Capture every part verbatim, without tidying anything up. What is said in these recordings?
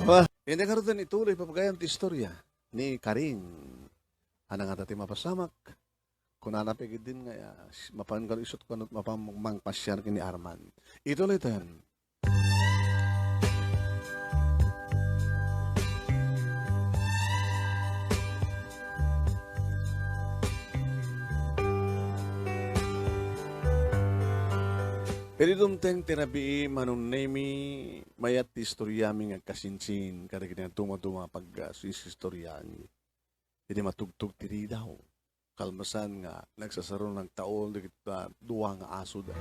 Wa, indi ngaruden, ituloy pay gayam ti istorya ni Karing. Ania ngata ti mapasamak? Kunana pay ketdin nga, ah, mapan kano isut' kano mapan mangpasiar ken ni Arman. Ituloyten. Idi dumteng ti rabii, Manong Nemi, mayat ti istoriami nga agkasinsin kadagiti nadumaduma a pag-, ah, isistoriaanmi. Idi matugtog ti ridaw, kalmasan nga nagsasaro nagtaul dagiti dua nga asoda.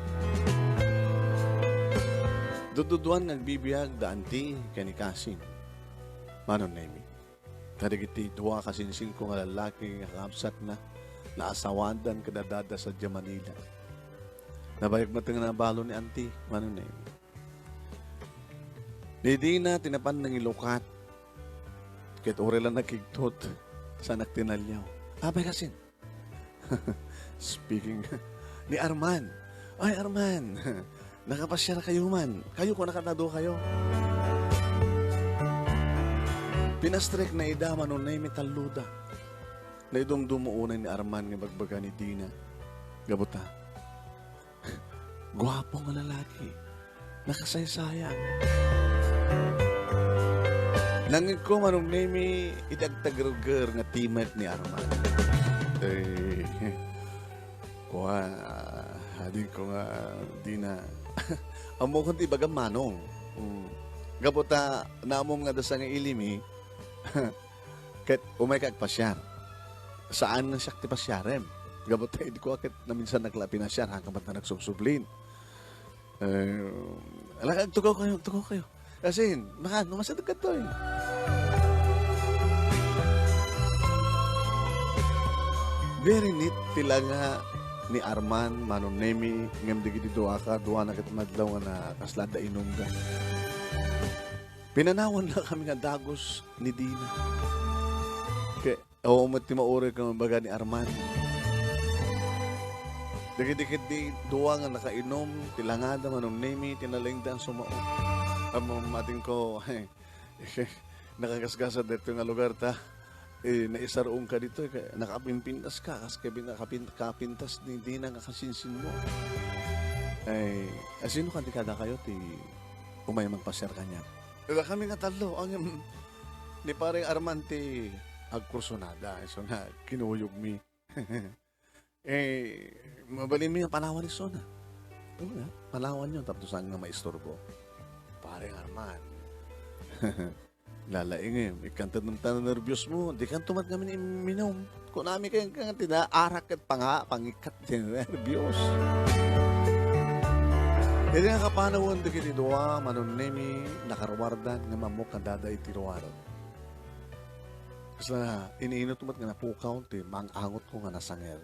Dudduduan nga agbibiag da anti ken ni Kasin, Manong Nemi. Kadagiti dua kasinsinko nga lallaki nga kakabsatna, naasawaandan ket adda sadiay Manila. Nabayag met nga nabalo ni anti, Manong Nemi. Ni Dina ti napan nangilukat. Ket uray la nakigtot, saanak tinaliaw. Apay kasin? Speaking ni Arman. Ay, Arman, nakapasiar kayo man. Kayo, kuna kadadukayo. Pinastrekna ida, Manong Nemi, talloda. Naidumduma unay ni Arman nga ibagbaga ni Dina. Gapu ta, guapo nga lalaki. Nakasaysayang. Nangngegko, Manong Nemi, iti agtagerger nga timek ni Arman. Eh, kua, adingko nga Dina. Ammokon ti ibagam, Manong. Mm. Gapu ta, naamom nga adda sangay ilimi. Ket umayka agpasiar. Saan nga siak ti pasiarem. Gapu ta idi kua ket naminsanak la a pinasiar, haan ka met nga nagsubsublin. Eh, ala, agtugaw kayo, agtugaw kayo. Kasin, maka-, no, masadeg kadto, eh. Very neat ti langa ni Arman, Manong Nemi, ngem dagiti dua ka, duana ket madlaw nga na-, kasla adda inumda. Pinanawanna kami nga dagus ni Dina. Ket, awan met ti mauray ken mabaga ni Arman. Dagidi ketdi dua nga nakainum, ti langada, Manong Nemi, ti nalaingda a sumao. Ammom, adingko, nakagasgasat daytoy nga lugar ta, eh, naisar-ongka ditoy, ka-, nakapimpintaska, kas kabi-, nakapin-, kapintas ni Dina nga kasinsinmo. Ay, asino kadi kadakayo ti umay mangpasiar kaniak? Dakami nga tallo, ngem ni Pare Arman ti agkursunada, isu nga kinuyogmi. Eh, mabalinmi nga panawan isuna. Ano nga? Panawanyo, tapno saan nga maisturbo. Pare Arman. Lalaingem, ikkanto met ti nerbiosmo, dikanto met ngamin imminum. Kunami kenka nga ti naarak ket panga-, pangikkat ti nerbios. Idi nga kapanawen dagiti dua, Manong Nemi, nakaruardan nga ammok nga adda iti ruar. Kasla, iniinut met nga napukaw ti maang-angotko nga nasanger.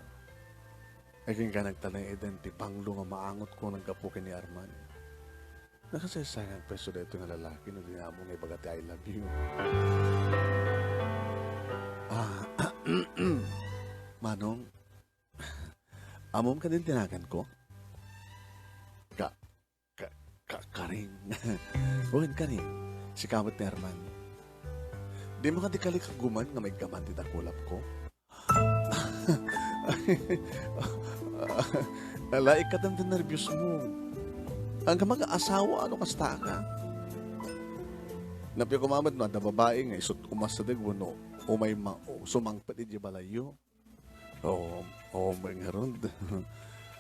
Agingga nagtalnaeden ti banglo nga maangotko naggapu ken ni Arman. Nakasaysayang pay isu daytoy nga lalaki no di na ammo nga ibaga ti "I love you." Ah, Manong, ammom kadin ti naganko? Ka-, ka-, ka-, Karing. Wen, Karing. Sika met ni Arman. Dimo kadi kalikaguman nga maiggaman ti dakulapko? Ala, ikkatem ti nerbiosmo. Anggaman nga asawa, no kasta ka? Napay koma met no adda babai nga isut' umasideg wenno umay ma-, sumangpet idiay balayyo. Oo, oo, may ngarud.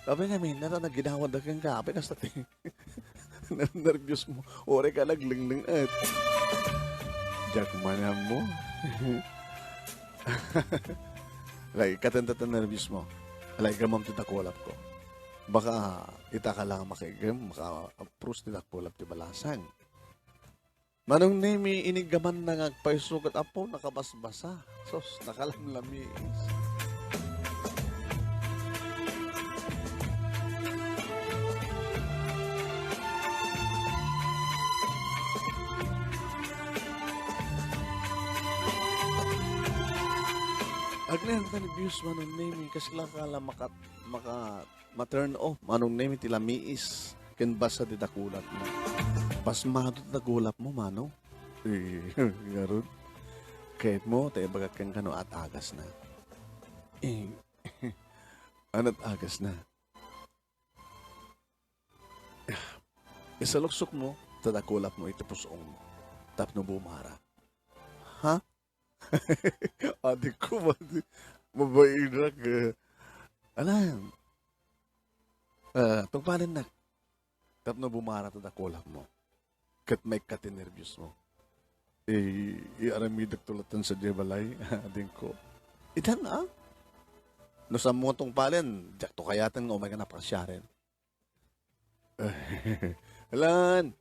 Apay ngamin, nata nagginawada kenka, apay kasta ti nerbiosmo. Uray ka naglengleng-et. Diak man ammo. Lay, ikkatem ti nerbiosmo. Lay, iggamam ti dakulapko. Baka ita ka la nga makaiggem, maka-approve ti dakulap ti balasang. Manong Nemi, iniggamanna nga agpayso ket, apo, nakabasbasa. Sus, nakalamlamiis. Agnayan ka ni Bius, Manong Nemi, kasla ka la maka-, maka-, ma-turn off, Manong Nemi, ti lamiis ken basa ti dakulapmo. Pasmado ti dakulapmo, Manong. Eh, ngarud, kayatmo ta ibagak kenka no at-agasna. Eh, anat agasna? Isaluksokmo, ta dakulapmo iti pus-ongmo. Tapno bumara. Ha? Adikko, madi-, mabainak, eh. Alam. Ah, tungpalennak. Tapno bumara ta dakulapmo. Ket maikkat ti nerbiosmo. Eh, iaramidek to latta sadiay balay, adingko. Itan, ah? No saanmo nga tungpalen, diak to kayaten nga umayka napakasiaren. Alan,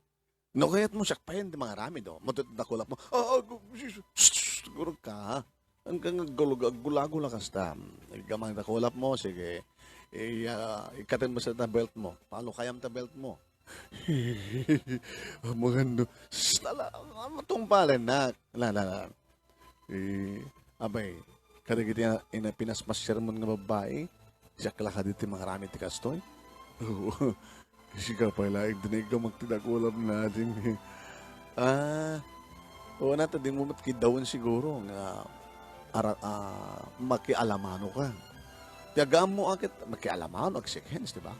no kayatmo siak payen ti mangaramid, oh. Matutudak ulapmo. Ah, ah, gu-, sus, sus, gurog ka, ha? Ang kang aggulog-, aggula-gula kasta. Iggamang ta kulapmo, sige. I-, ah, ikkaten mo sa ta belt mo. Palo kayam ta belt mo. Amangan no. Sus, ala, matungpalen, nak. La, la, la. Eh, abay, kadagiti ina-, ina-, pinaspasyarmon nga babbai, siak la kadi ti mangaramid ti kastoy? Oo. Sika pay laeng ti naiggamak ti dakulapna, ading. Ah, oo na, ta dimo met kiddawen siguro nga ara-, ah, makialamano ka. Ti agammo a ket makialamano, ag-shake hands, di ba?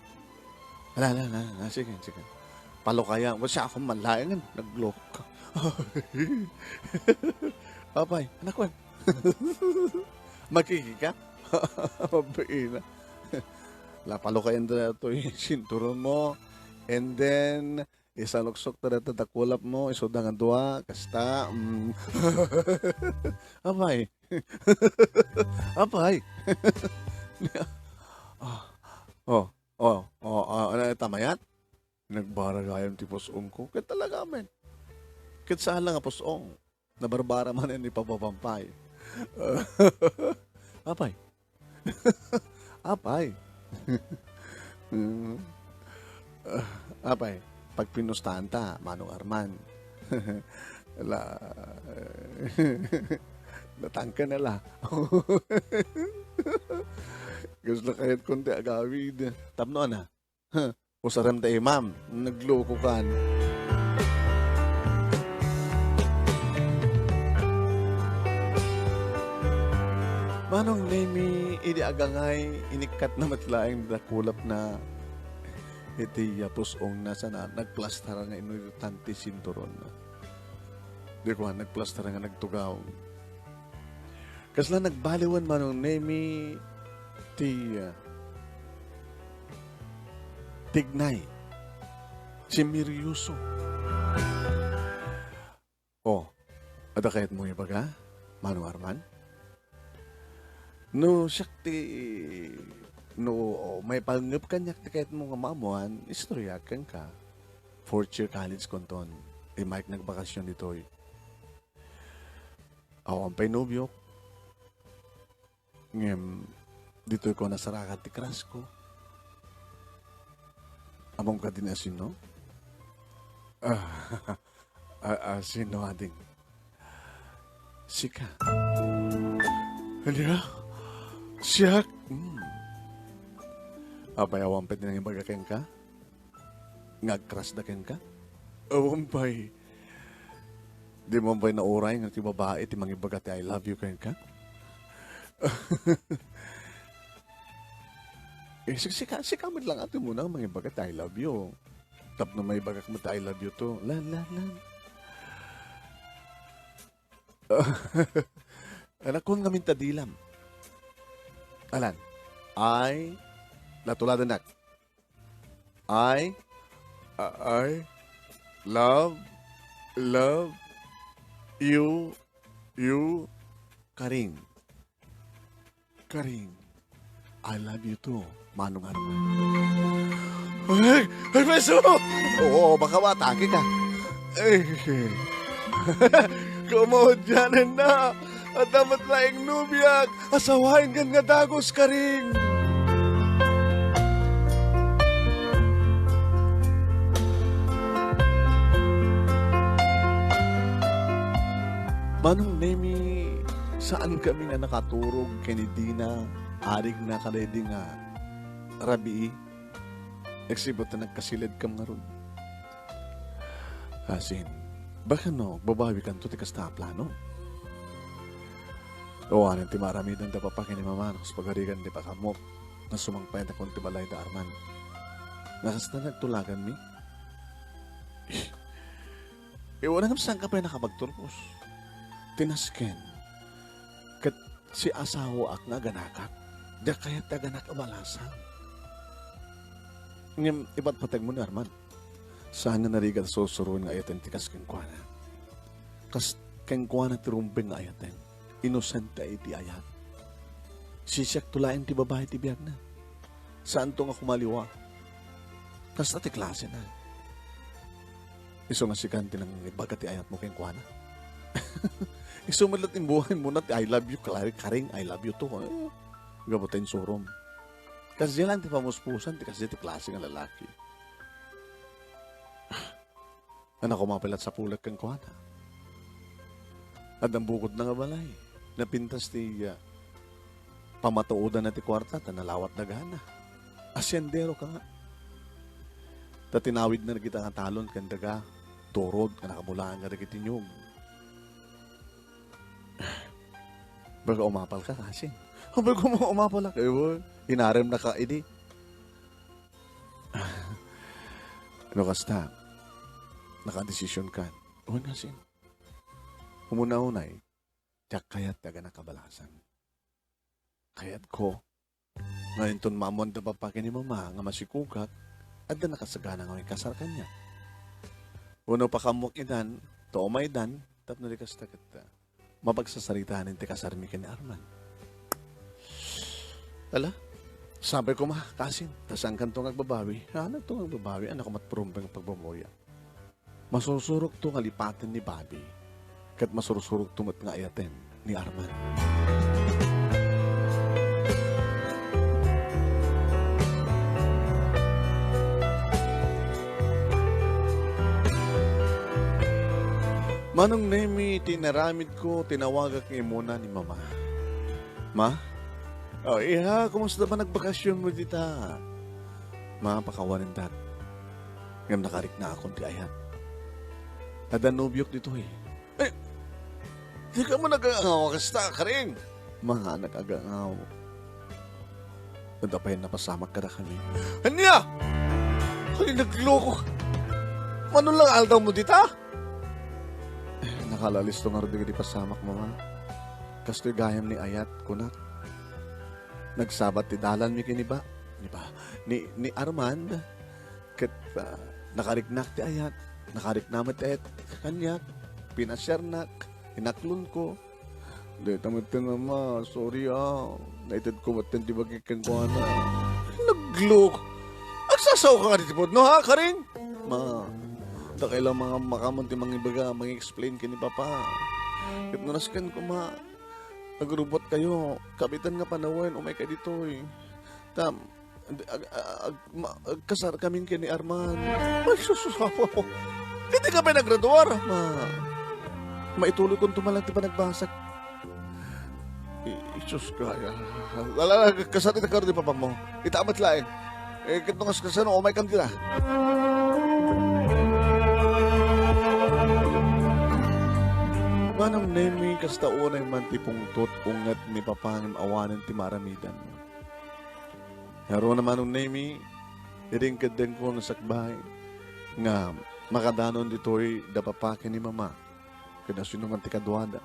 Ala, ala, ala, ala, sige, sige. Palukaya, wa siya akong manlaengen, nagloko ka. Apay, anak ko. Makiki ka? Mabaina. La, palukayan da to yung sinturon mo. And then, isaluksok ta data dakulap mo, isuda nga dua, kasta, mm. Apay. Apay. Ah. Oh, oh, oh, ah, ano, tamayat? Nagbara gayam ti pus-ong ko. Ket talaga, men. Ket saan lang nga pus-ong. Nabarbara man ni Papa Pampay. Apay. Apay. Mm. Apay, pagpinustahan ta, Manong Arman. La, natangka na la. Gusto kayat konti agawid. Tapno ana? Huh, usarem ta imam, nagloko kan. Manong Nemi, idi agangay, inikkatna met laeng dakulapna iti pus-ongna sana nagplastar nga inurutan ti sinturonna. Di kuan, nagplastar nga nagtugaw. Kasla nagbaliwen Manong Nemi ti, ah, tignay. Simeryoso. Oh, adda kayatmo ibaga, Manong Arman? No siak ti, no maipangngep kaniak ti kayatmo nga maammoan, istoryaak kenka. Fourth year college kunton, immayak nagbakasyon ditoy. Awan pay nobiok. Ngem, ditoy ko nasarakan ti crush ko. Ammom kadi a sino? Ah, ah, ah, sino, ading? Sika. Ania? Siak? Hmm. Apay, awan pay ti nangibaga kenka? Nga agcrush da kenka? Awan pay. Di man pay nauray nga ti babae ti mangibaga ti "I love you" kenka? Eh, sik-, sika, sika met lang ati muna nga mangibaga ti "I love you." Tapno maibagak met ti "I love you" to. Lan, lan, lan. Anakon ngamin ta dilam. Alan. I, natuladenak. I, I love, love you, you, Karing. Karing, I love you too, Manong Arman. Ay! Ay, peso! Oo, baka matake ka. Ay. Kumaudianan na. At dapat laing nubiak. Asawain kan nga dagus, Karing. Manong Nemi, saan kami nga nakaturog ken ni Dina, arig na kadaydi nga rabii, nagsipud ta nagkasiledkam ngarud. Asin, Baka no, agbabawikanto ti kasta a plano. Awanen ti maaramiden da papa ken ni mama no kas pagarigan ti pakaamok nga sumangpet a kon ti balay da Arman. Nga kasta nagtulaganmi. Iwan ngem saan ka pay nakapagturpos. Ti nasken. Ket si asawaak nga aganakak. Diak kayat ti aganak a balasang. Ngem ipatpategmo ni Arman. Saan nga narigat a sursuroen nga ayaten ti kas kenkuana. Kas kenkuana ti rumbeng nga ayaten. Inosente iti ayat. Sisiakto laeng ti babai ti biagna. Saanto nga kumaliwa. Kasta ti klasena. Isu nga sikan ti nangibaga ti ayatmo kenkuana. Isu met laeng ti imbuanganmona ti "I love you, Kari-, Karing, I love you too." Eh, gapu ta insurom. Kasdiay laeng ti pamuspusan ti kasdiay ti klase nga lalaki. Ania koma pay la ti sapulek kenkuana. Adda bukodna nga balay. Napintas ti, ah, pamatuodanna ti kuarta ta nalawat dagana. Asiendero ka nga. Ta tinawidna dagita nga talon ken daga, turod nga nakabulaan kadagiti niyog. Baga umapal ka, Kasin. Baga uma-, umapal ka. Eh, boy, inarem na ka idi. No kasta, nakadesisyonkan. Wen, Kasin. Umuna unay, diak kayat ti aganak a balasang. Kayatko nga inton maammoan da papa ken ni mama nga masikogak, adda nakasagana nga makasar kaniak. Wenno pakaammoak idan, ta umaydan, tapno di kasta ket, ah, mapagsasaritaen ti kasarmi ken ni Arman. Ala, sapay koma, Kasin, ta saankanto nga agbabawi. Ania ti agbabawi, ania koma ti rumbeng nga pagmemoriak. Masursurokto nga lipaten ni Bobby, ket masursurokto met nga ayaten ni Arman. Manong Nemi, ti inaramidko, tinawagak nga imuna ni Mama. Ma? O, iha, kumusta man ti nagbakasionmo dita? Ma, pakawanen, Dad. Ngem nakariknaakon ti ayat. Adda nobiok ditoy. Eh, dika man agangaw a kasta, Karing? Ma, nag-agangaw. Adda pay napasamak kadakami. Ania? Ay, nagloko. Mano lang aldawmo dita? Eh, nakalalisto ngarud dagiti pasamak, Mama. Kastoy gayam ni ayat, kunak. Nagsabat ti dalanmi ken ni ba-, ni ba-, ni, ni Armand. Ket, ah, nakariknak ti ayat, nakarikna met ti ayat kaniak, pinasiarnak, inaklonko. Dayta metten, Mama, sorry, ah. Naitedko metten ti bagik kenkuana. Nagloko. Agsasao ka kadi ti pudno, ha, Karing? Ma, dakay la nga makamon ti mangibaga, mangi-explain ken ni Papa. Ket no nasken koma, agrubotkayo, kabitan nga panawen, umayka ditoy. Ta, ag-, ag-, ag-, ma-, agkasarkamin ken ni Arman. Ay, sus, sus, apo, apo. Ket dika pay nagraduar. Ma, maituloykonto man lang ti panagbasak. I-, sus, kaya. Ala, ala, kasar ita karo ni papamo. Ita met laeng. Eh, ket no kas-, kasano, umaykam dita. Manong Nemi, kasta unay man ti pungtot, unget ni Papa ngem awanen ti maaramidan. Ngarud, Manong Nemi, idi inkeddengko nga sakbay nga makadanon ditoy da Papa ken ni Mama, ken no siano man ti kaduada.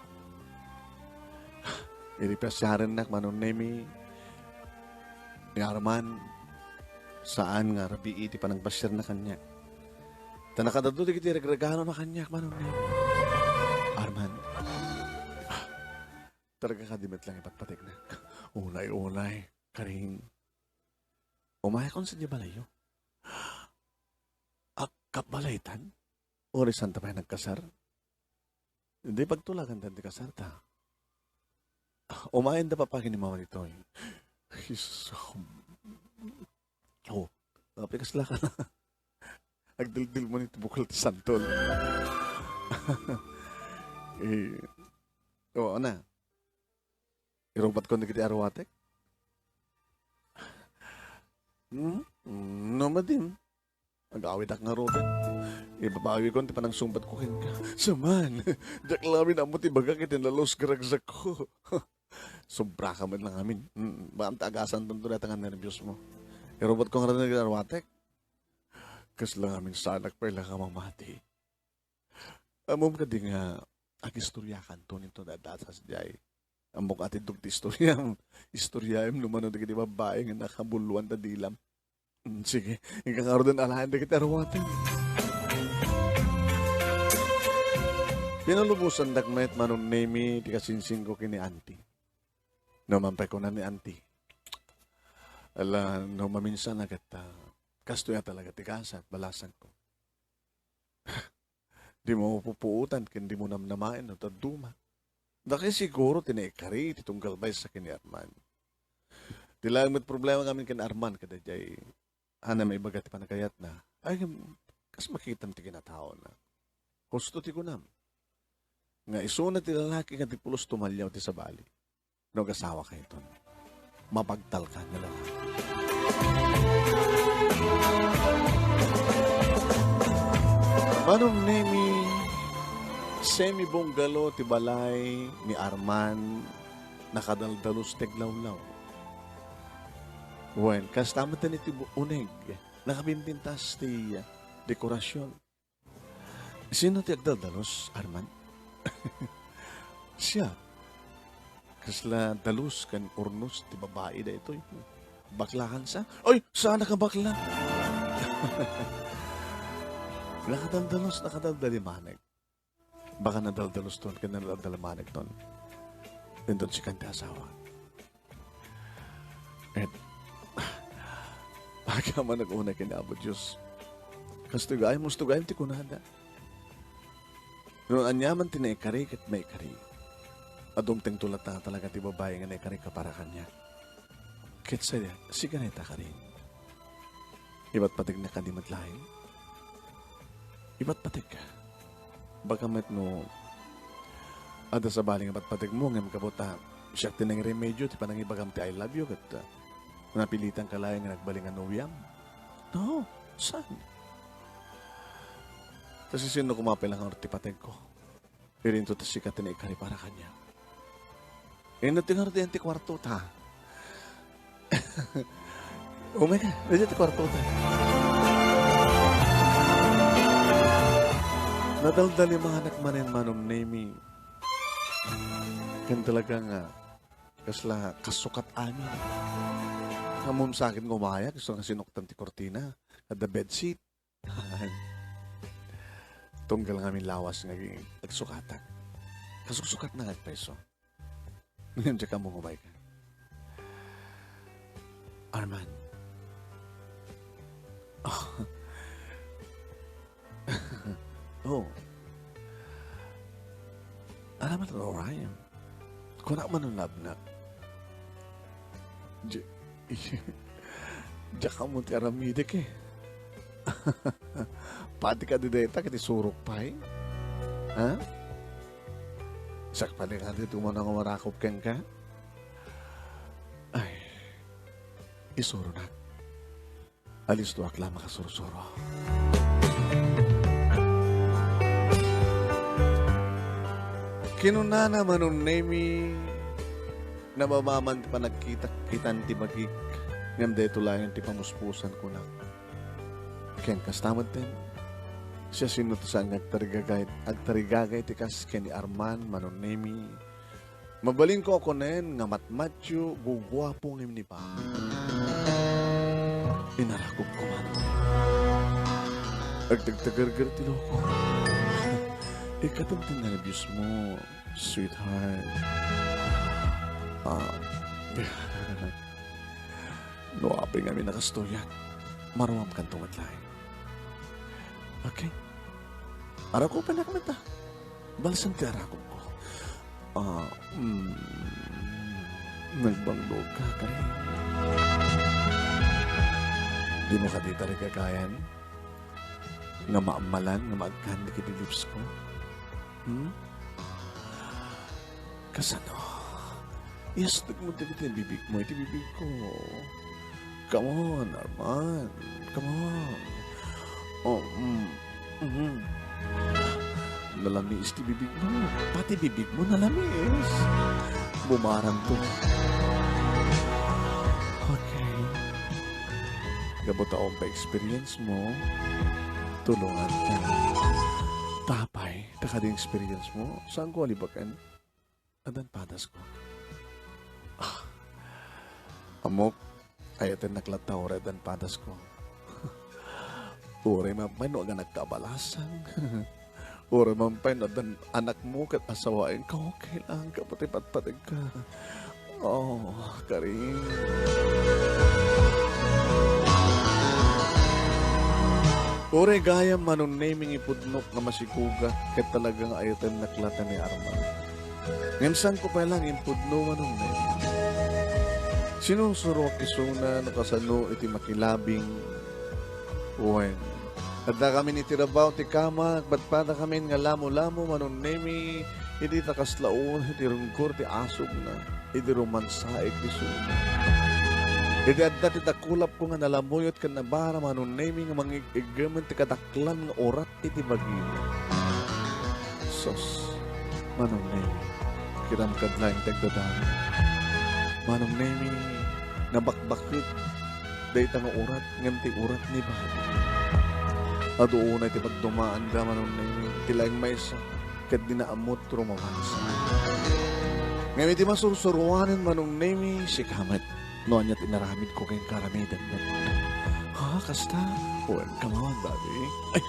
Idi pasiarennak, Manong Nemi, ni Arman, saan nga rabii ti panagpasiarna kaniak. Ta nakadadu dagiti regregalona kaniak, Manong Nemi. Arman, talaga kadi met lang ipatpategnak. Unay-unay, Karing, umayakon sadiay balayyo. Agkabbalaytan? Uray santa pay nagkasar? Idi pagtulagantan ti kasarta. Umayen da Papa ken ni Mama ditoy. Jesus. Oh, apay kasla ka? Agdildil mo ni ti bukal ti santol. Eh, oo na. Irubatkon dagiti aruatek? Hmm? Hmm, no, madim. Agawidak ngaruden. Ibabawikon ti panangsungbatko kenka. Saman, diak lamin ammo ti ibagak iti nalus nga ragsakko. Sobra ka met la ngamin. Mm, baka ta agasanton to dayta nga nerbiosmo. Irubotko ngaruden dagiti aruatek. Kasla ngamin saanak pay la nga mamati. Ammom kadi nga agistoriakanto inton adda sadiay? Ammok a ti duk ti istoriam. Istoriaem no mano dagiti babbai nga nakabulluan ta dilam. Mm, sige, inka ngaruden alaen dagiti aruatem. Pinalubosandak met, Manong Nemi, ti kasinsingko ken ni Auntie. No man pay kuna ni Auntie, ala, no maminsan a ket, ah, kastoy a talaga ti gasat, balasangko. Dimo pupuotan ken dimo namnamaen no dadduma. Dakay siguro ti naikari iti tunggal maysa ken ni Arman. Ti laeng met problema ngamin ken Arman kadaydiay, ania maibaga ti panagayatna. Ay, kas makitam ti kinataona. Husto ti kunam nga isuna ti lalaki nga di pulos tumaliaw ti sabali. No agasawakayton, mabagtalka nga lalaki. Manong Nemi, semi-bungalow ti balay ni Arman, nakadaldalus ti aglawlaw. Wen, kasta met iti bu-, uneg, nakabimbintas ti dekorasyon. Sino ti agdaldalus, Arman? Siak. Kasla dalus ken urnos ti babai daytoy. Baklakan sa? Oy, saanak a bakla? Nakadaldalus, nakadaldalimaneg. Baka nadaldalus ton ken nadaldalimaneg ton. Inton sikan ti asawa. Ket, agyaman nag-una ken Apo Dios. Kastoy gayam, husto gayam ti kunada. No aniaman ti naikari ket maikari, a dumtengto latta talaga ti babai nga naikarika para kaniak. Ket sa-, sika dayta karin. Ibatpategna kadi met laeng? Ibatpategka. Baka met no adda sabali nga batpategmo ngem gapu ta siak ti nangiremedio ti panangibagam ti I love you ket, ah, napilitanka laeng nga nagbalin nga nobiam? No, saan? Ta siasino koma pay la ngarud ti pategko? Idinto ta sika ti naikari para kaniak. Inno ti ngarud diay ti kuartota? Umay ka, diay ti kuartota. Nadaldalimanak manen, Manong Nemi. Ken talaga nga, kasla kasukat amin. Ammom sa ket nga umayak, isu nga sinuktan ti kurtina, adda bedsheet. Tunggal ngamin lawas nga agi-, agsukatak. Kasuksukatna nga agpayso. Ngem diak ammo nga umayka. Arman. Oh. Oh. Ano man, Orion? Kunak man ang labna. Di-, diak ammo ti aramidek eh. Pati kadi dayta, ket isurok pay. Ha? Sakpali nga dito mo nang marakop kenka? Ay, isuronak. Alistoak la makasursuro. Kinunana, Manong Nemi, nababa man ti panagkitak-kitan ti bagik, ngem daytoy laeng ti pamuspusan kunak. Ken kasta metten, siasino ti saan nga agtarigagay, agtarigagay ti kas ken ni Arman, Manong Nemi, Mabalinko a kunen nga matmatyo, guguapo ngem ni pa. Inarakop ko man. Agtagtagargar ti loko. Ikatem ti nerbios mo, sweetheart. Ah, no apay ngamin a kastoyak, maruamkanto met laeng. Okay? Arakopen a kami ta. Balsam ti arakop ko. Ah, mm, nagbanglo ka, Karin. Di mo kadi tarigagayan nga maammalan nga maagkan dagiti lips ko? Hmm? Kasano? Iasdek mo dagiti bibig mo iti bibig ko. Come on, Arman. Come on. Oh, mm, mhm. Nalamiis ti bibig mo. Pati bibig mo nalamiis. Bumaranto. Okay. Gapu ta awan pay experience mo, tulonganka. Apay, ta kadi experience mo, saanko a libaken? Addan padasko. Ah, ammok, ayatennak latta uray addan padasko. Uray man pay no aganak kaabalasan. Uray man pay no addan anakmo ket asawaenka, okay lang, gapu ti patpategka. Oh, Karin. Uray gayam, Manong Nemi, nga ipudnok nga masikuga, ket talaga nga ayatennak latta ni Arman. Ngem saanko pay lang impudno, Manong Nemi. Sinusuroak isuna no kasano iti makilabing. Wen, addakamin iti rabaw ti kama, agpadpadakamin nga lamo-lamo, Manong Nemi, idi ta kasla uno iti runggor ti asugna, idi rumansaek isuna. Idi adda ti dakulapko nga nalamuyot ken nabara, Manong Nemi, nga mangig-iggemen ti kadaklan nga urat iti bagina. Sus, Manong Nemi, kitam kad laeng ti agdadangag. Manong Nemi, nabakbaket dayta nga urat, ngem ti urat ni babi. Adu unay ti pagdumaanda, Manong Nemi, ti laeng maysa, ket dina ammo ti rumawansa. Ngem iti masursuroanen, Manong Nemi, sika met. No ania ti inaramidko kenka, aramidem met. Ha, kasta? Wen, come on, baby. Ay,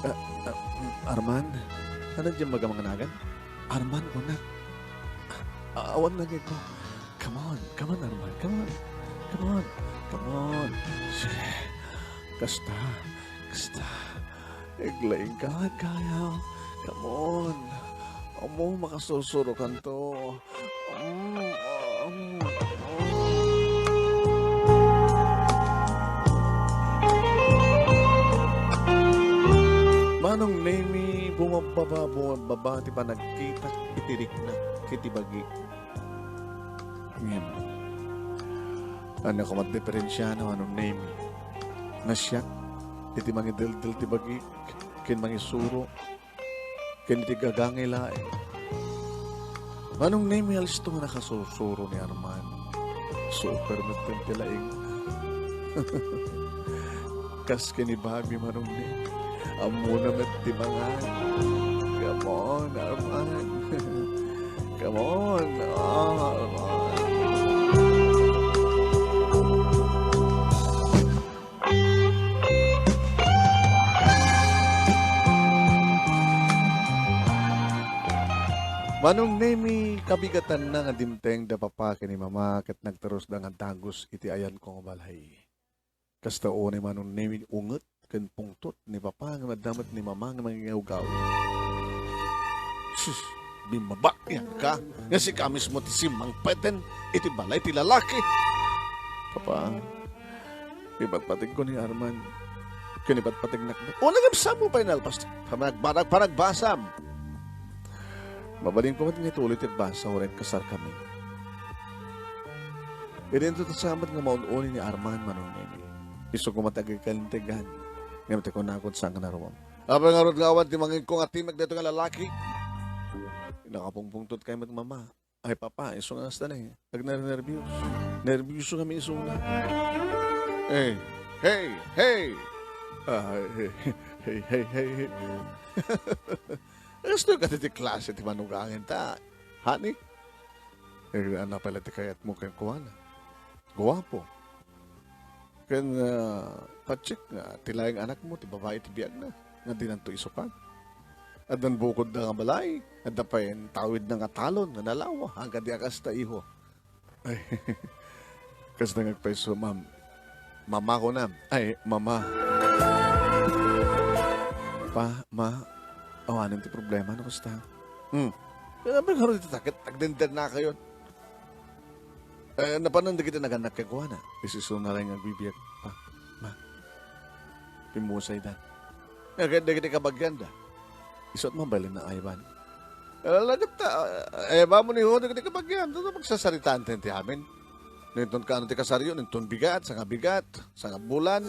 ah, ah, Arman? Ania diay magamanganagan? Arman, kunak. Ah, awan lagipko. Come on, come on, Arman, come on. Come on, come on. Sige. Kasta, kasta. Aglaingka, gayam. Come on. Ammo, makasursurokanto. Mm, mm, mm. Manong Nemi, bumababa, bumababa ti panagkitak iti riknak iti bagi. Ngem, ania koma ti diferensiana, Manong Nemi? Nga siak, iti mangideldel ti bagi, ken mangisuro, ken iti gagangi laeng. Manong Nemi, alisto nga nakasursuro ni Arman. Super met ti laing. Kas ken ni Bobby, Manong Nemi. Ammona met ti mangan. Come on, Arman. Come on, Arman. Manong Nemi, kabigatanna nga dimteng da papa ken ni mama ket nagturusda nga dagus iti ayanko nga balay. Kasta unay, Manong Nemi, unget ken pungtot ni papa ngem adda met ni mama nga mangingawgaw. Sus, bimmaba, iyanka, nga sika mismo ti simmangpeten iti balay ti lalaki. Papa, ipatpategko ni Arman ken ipatpategnak. Unay ngem, saan mo pay nalpas ti panagbarag-, panagbasam? Mabalinko met nga ituloy ti agbasa, uray kasarkami. Idinto ta sa met nga maun-uni ni Arman, Manong Nemi. Isu koma ti agikalintegan. Ngem ti kunakon, saan nga naruam. Apay ngarud nga awan ti mangikko nga timek daytoy nga lalaki? Nakapungpungtot kay met mama. Ay, papa, isu nga kasta ni, agnernerbios. Nerbiosokami isuna. Eh, hey, hey! Ah, hey, hey, hey, hey, hey. Kastoy kadi ti klase ti manugangen ta, honey? Eh, ania pay la ti kayatmo kenkuana? Guapo. Ken, ah, patsek nga ti laeng anakmo ti babai ti biagna, nga dinanto isukan. Addan bukodda nga balay, adda pay intawidna nga talon nga nalawa, haan kadi a kasta, iho. Ay, kasta nga agpayso, ma'am. Mama ko na. Ay, mama. Pa, ma, awanen ti problema, no, kasta? Hmm. Kaya ba nga iti takit, agdendennakayon? Eh, napanan dagiti nagannak kenkuana. Isisuna ray nga agbibiag. Pa, ma, pimmusayda. Eh, ket dagiti kabagianda. Isu't mabalin na ayban. Eh, laget ta, eh, bamo ni Juan dagiti kabagianda, ta pagsasaritaan ti amin. Ninton kaano ti kasaryo, ninton bigat, sanga bigat, sanga bulan.